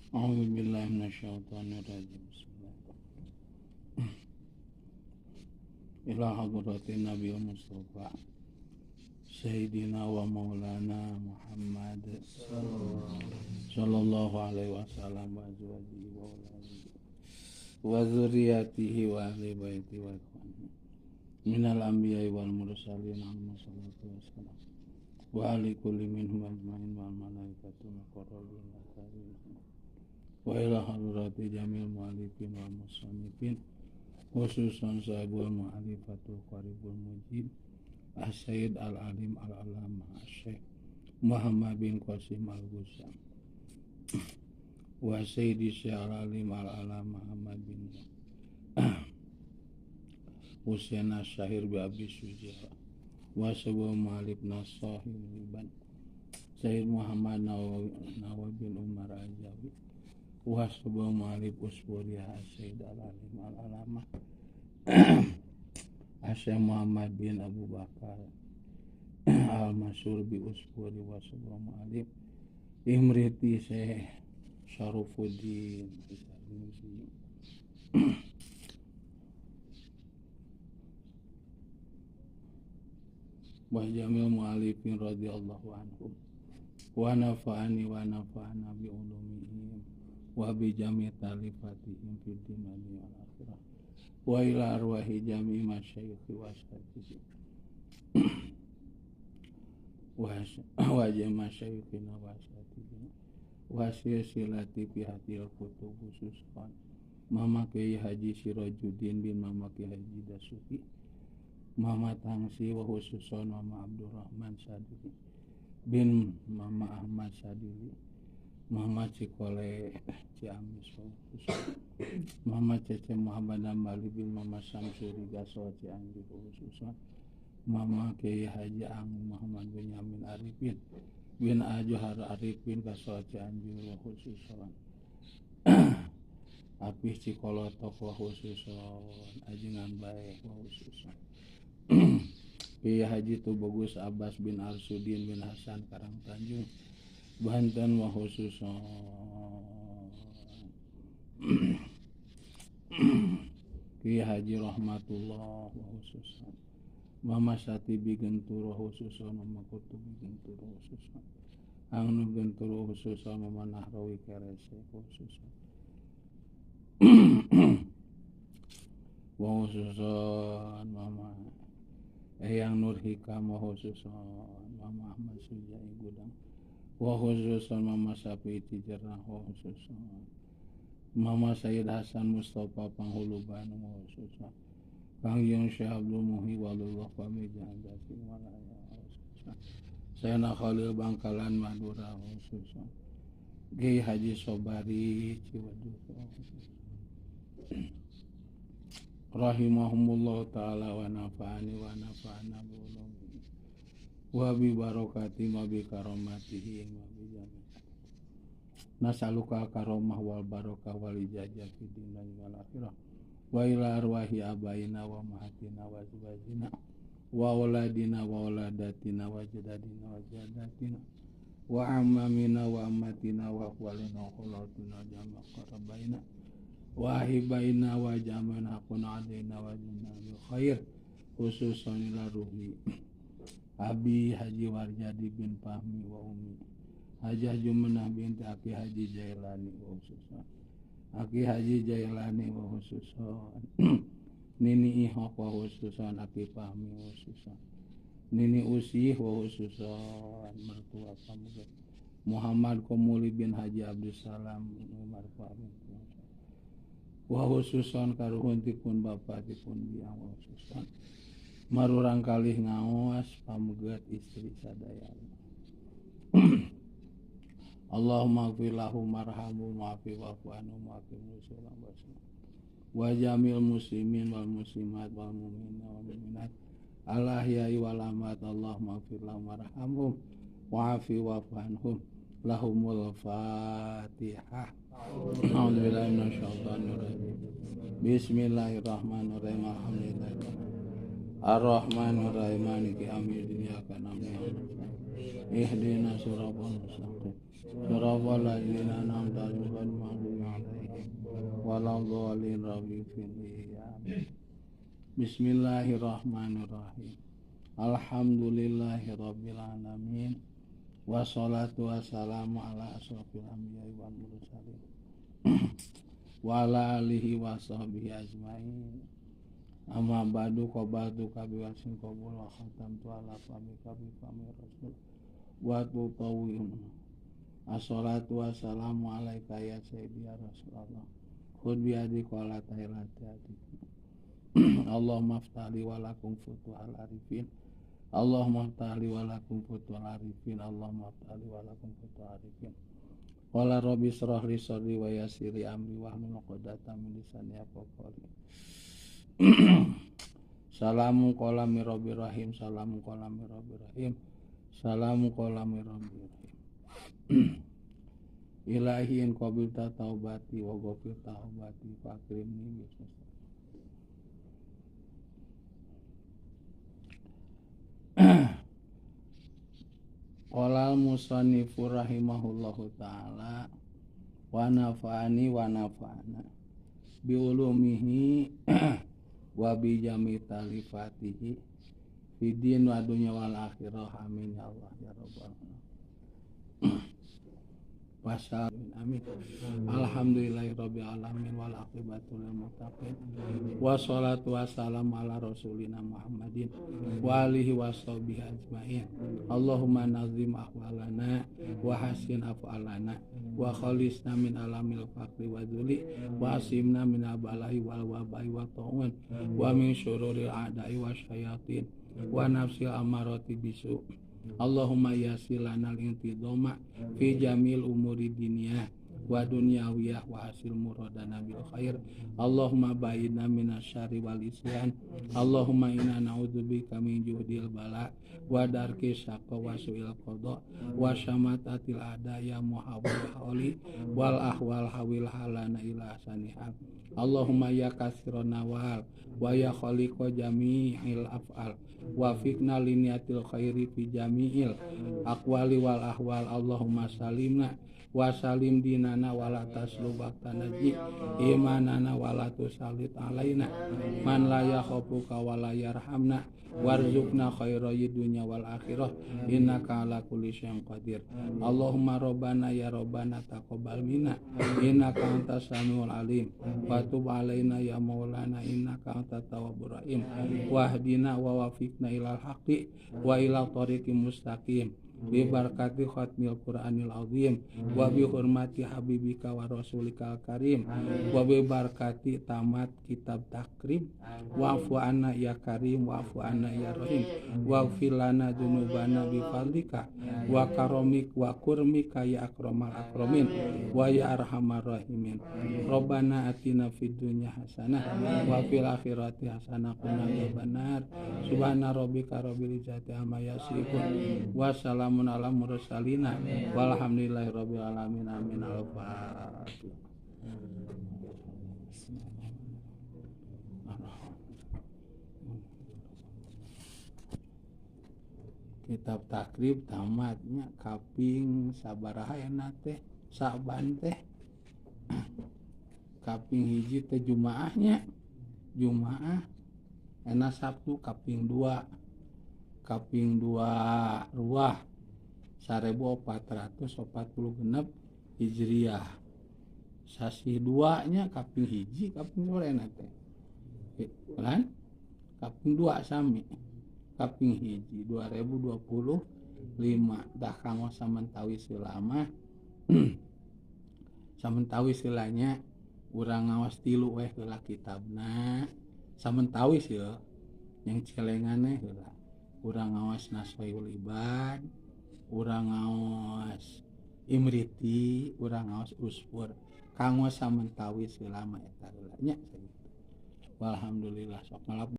A'udzu billahi minasyaitonir rajim. Bismillahirrahmanirrahim. Ila hadratin Nabi Mustafa Sayyidina wa Maulana Muhammad sallallahu alaihi wasallam wa azwajihi wa auladihi wa dzurriyyatihi wa ahli baiti wa ikhwanihi minal anbiya'i wal mursalin alaihi wassalatu wassalam wa ali kulli minhum ajma'in wal malaikatu muqarrabin wa tabi'in wa ila hadrati jamil mu'alifin wal musannifin khususan sahibul mu'alifatul qaribul mujib As-Sayyid Al-Alim Al-Alamah As-Syekh Muhammad bin Qasim Al-Ghusam wa Sayyidi Syekh Al-Alim Al-Alamah Ahmad bin Husain As-Syahir bi Abi Sujah wa sabu Malik Nasahib Liban Sayyid Muhammad Nawawi bin Umar Al-Jawi wa sabu Malik Usburiyah As-Sayyid Al-Alim Al-Alamah Asyik Muhammad bin Abu Bakar Al-Masyur bi Usburi wa sabu Malik Imriti Syekh Syarufuddin wa jamil mu'alifin radhiyallahu anhum wa nafa'ani wa nafa'ana bi ulumihim wa bi jami' talifatihim fid dunya wal akhirah wa ila arwahi jami' masyayikhi wa ashabihi wa jami' masyayikhina wa ashabihi wa silsilati fi hadil kutub khususan Mama Kiai Haji Sirajuddin bin Mama Kiai Haji Dasuki Mama Tangsi wa khususan Mama Abdurrahman Sadili bin Mama Ahmad Sadili Mama Cikole Ciamis wa khususan Mama Cece Muhammad Ambali bin Mama Samsuri Gasol Cianjur khususan Mama Kiai Haji Ang Muhammad bin Yamin Arifin bin Ajohar Arifin Gasol Cianjur wa khususan Apih Cikolotok wa khususan Ajengan Bae wa khususan Kiai Haji Tubagus Abbas bin Arsudin bin Hasan Karang Tanjung Banten wa khususan Kiai Haji Rahmatullah wa khususan Mama Satibi Gentur wa khususan Mama Qurtubi Gentur wa khususan Angnu Gentur wa khususan Mama Nahrawi Kerese wa khususan wa khususan Mama Eyang Nur Hikam wa khususan Mama Ahmad Sujai Gudang wa khususan Mama Sapi Tijerah wa khususan Mama Sayyid Hasan Mustafa Panghulu Bandung wa khususan Kangjeng Syekh Abdul Muhyi Walullah Pamijahan Tasikmalaya wa khususan Sayyidina Khalil Bangkalan Madura wa khususan Kiai Haji Sobari Ciwaduk wa khususan rahimahumullah ta'ala wa nafa'ani wa nafa'ana bi ulumihi wa bi barakati wa bi karomatihi wa bi jami' nasaluka karomah wal barakah wal ijazah fid dunya wal akhirah wa ila arwahi abaina wa mahatina wa azwajina wa auladina wa auladatina wa jadadina wa jadatina wa amamina wa ammatina wa akhwalina wa khalatina jama'a qarabaina wa ahibaina wa jamana hakuna alaina wa junna bil khair khususan ila ruhi Abi Haji Warjadi bin Fahmi wa Umi Hajah Jumenah binti Aki Haji Jailani wa khususan Aki Haji Jailani wa khususan Nini Ihok wa khususan Aki Fahmi wa khususan Nini Usih wa khususan mertua pamuga Muhammad Komuli bin Haji Abdus Salam Umar Fahmi wa khususan karuhun tipun bapa tipun biang wa khususan marurang kalih ngaos pamegat istri sadayana. Allahumma ighfir lahum warhamhum wa'fi wa'fu anhum wa'qim nuzulan wa jamil muslimin wal muslimat wal mu'minina wal mu'minat al ahya'i wal amwat. Allahumma ighfir lahum warhamhum wa'fi wa'fu anhum. Lahumul Fatihah. A'udzubillahi minasyaitonir rajim. Bismillahirrahmanirrahim. Alhamdulillahirabbil alamin. Ar-Rahmanir Rahim Maliki yaumiddin iyyaka na'budu wa iyyaka nasta'in ihdinas siratal mustaqim siratal ladzina an'amta 'alaihim ghairil maghdubi 'alaihim waladdallin. Bismillahirrahmanirrahim. Alhamdulillahirabbil alamin. Wassalatu wassalamu ala asyrafil anbiya'i wal mursalin wa ala alihi wasahbihi ajmain. Amma ba'du, qabatu kabi wasin qabul wa khatamtu ala famika bi fami rasul wa tutawwim. Assalatu wassalamu alaika ya sayyidi ya Rasulullah. Khudh bi yadi qala ta'ala. Allahumma aftah li wa lakum futuhal arifin. Allahumma aftah li wa lakum futuhal arifin. Allahumma aftah li wa lakum futuhal arifin. Qala rabbi israh li sadri wa yassir li amri wahlul 'uqdatam min lisani yafqahu qawli. Salamun qawlan mir rabbir rahim. Salamun qawlan mir rabbir rahim. Salamun qawlan mir rabbir rahim. Ilahi in qabilta taubati wa ghafirta taubati fakrimni bi husni. Qala al-musannifu rahimahullahu ta'ala wa nafa'ani wa nafa'ana bi ulumihi wa bi jami talifatihi fid din wa dunya wal akhirah. Amin ya Allah ya rabbal alamin. Pasal amin. Alhamdulillahirabbil alamin wal aqibatu lil muttaqin. Wassalatu wassalamu ala rasulina Muhammadin wa alihi washabbihi ajmain. Allahumma nazim ahwalana wa hasin af'alana wa khalisna min alamil faqri wa dzuli wa asimna min bala'i wal wabai wa ta'un wa min syururil a'da'i wasyayatin wa nafsil amarati bisu. Allahumma yassir lana al-intidhama fi jamil umuri diniyah wa dunyawiyah wa hasil muradana bil khair. Allahumma bayyinna minasyarri wal isyan. Allahumma inna na'udzubika min juhdil bala wa darki syaqa wa su'il qada wa syamatatil ada ya muhawwil hawli wal ahwal hawil halana ila sanihal. Allahumma ya katsiran nawal wa ya khaliqa jami'il af'al wa fikna liniyatil khairi fi jami'il aqwali wal ahwal. Allahumma salimna wa salim dinana wala taslub tanaji imanana wala tusallit alaina man la yakhafuka wala yarhamna warzuqna khairal dunya wal akhirah innaka ala kulli syai'in qadir. Allahumma rabbana ya rabbana taqabbal minna innaka antas samiul alim wa tub alaina ya maulana innaka antat tawwabur rahim wahdina wa wafiqna ilal haqqi wa ila thariqim mustaqim bi barakati khatmil Qur'anil azim wa bi hurmati habibika wa rasulikal karim wa bi barakati tamat kitab takrib wa'fu anna ya karim wa'fu anna ya rahim waghfir lana dzunubana bi fadlika wa karamik wa kurmika ya akramal akramin wa ya arhamar rahimin. Rabbana atina fid dunya hasanah wa fil akhirati hasanah qina adzabannar. Subhana rabbika rabbil izzati amma yasifun wa salamun ala mursalina walhamdulillahirabbil alamin. Amin. Al-Fatihah. Kitab Takrib tamatnya kaping sabaraha enak teh Saban teh kaping hiji teh Jumaahnya Jumaah enak Sabtu kaping 2 kaping 2 ruah 1446 Hijriah. Sasih 2 nya kaping hiji kaping sore teh kan kaping 2 sami kaping hiji 2025 dah kanggo samentawi selama samentawi silanya urang ngawas tilu weh heula kitabna samentawi sil yang celengane heula urang ngawas Nashoihul Ibad, urang ngaos Imriti, urang ngaos Usfur kanggo samentawi selama eta heula nya. Walhamdulillah sok ngalap.